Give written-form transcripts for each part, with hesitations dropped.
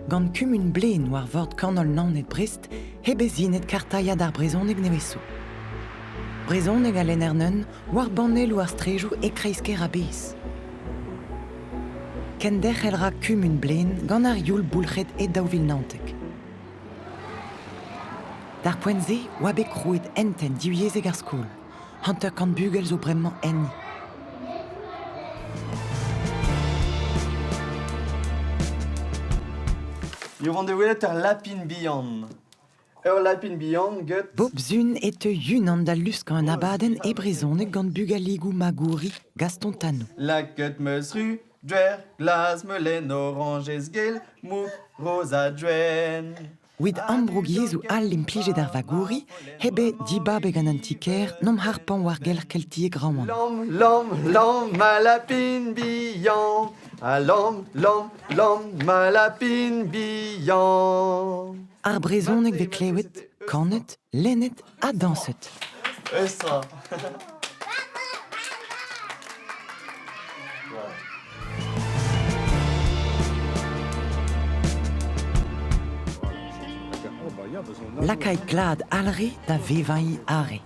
Gant kumun Blên war vord kanol Naoned-Brest hep e sinet kartailhad ar brezhoneg nevezo. Brezhoneg a lenner neun war banelloù ar straejoù e kreiz-kêr a-bezh. Kenderc'hel 'ra kumun Blên gant ar youl boulc'het e 2019. D'ar poent-se oa bet krouet hentenn divyezhek ar skol. 50 bugel zo bremañ enni. Eo vont da welet ur lapin bihan. Ur lapin bihan get... Bop Sun e teu unan da luskañ un abadenn e brezhoneg gant bugaligoù magouri Gaston Tanou. Lakaet 'meus ru, dwer, glas, melen, orañjez, gell, mouk, roz ha gwenn. Evit ambroug yezhoù all implijet ar vagouri, hep eo dibabet gant an ti-kêr n'omp harpañ war gelc'h keltiek Rouen. Lamm, lamm, lamm, ma lapin bihan. Ha lamm, lamm, lamm, ma lapin bihan. Ar brezhoneg vez klevet, kanet, lennet ha dañset. Eustra. Lakait glad Alre da vevañ arre.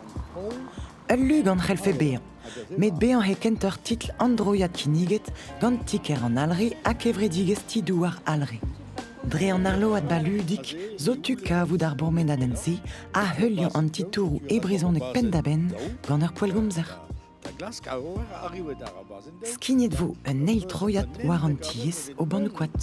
Ul lugan c'hellfe bezañ, met bezañ eo kentoc'h titl an droiad kinniget gant ti-kêr an Alre ha kevredigezh Ti-Douar Alre. Dre an arload baludik zo tu kavout ar bourmenadenn-se ha heuliañ an titouroù e brezhoneg penn-da-benn gant ur poellgomzer. Skignet vo un eil troiad war an tiez o bannoù koad.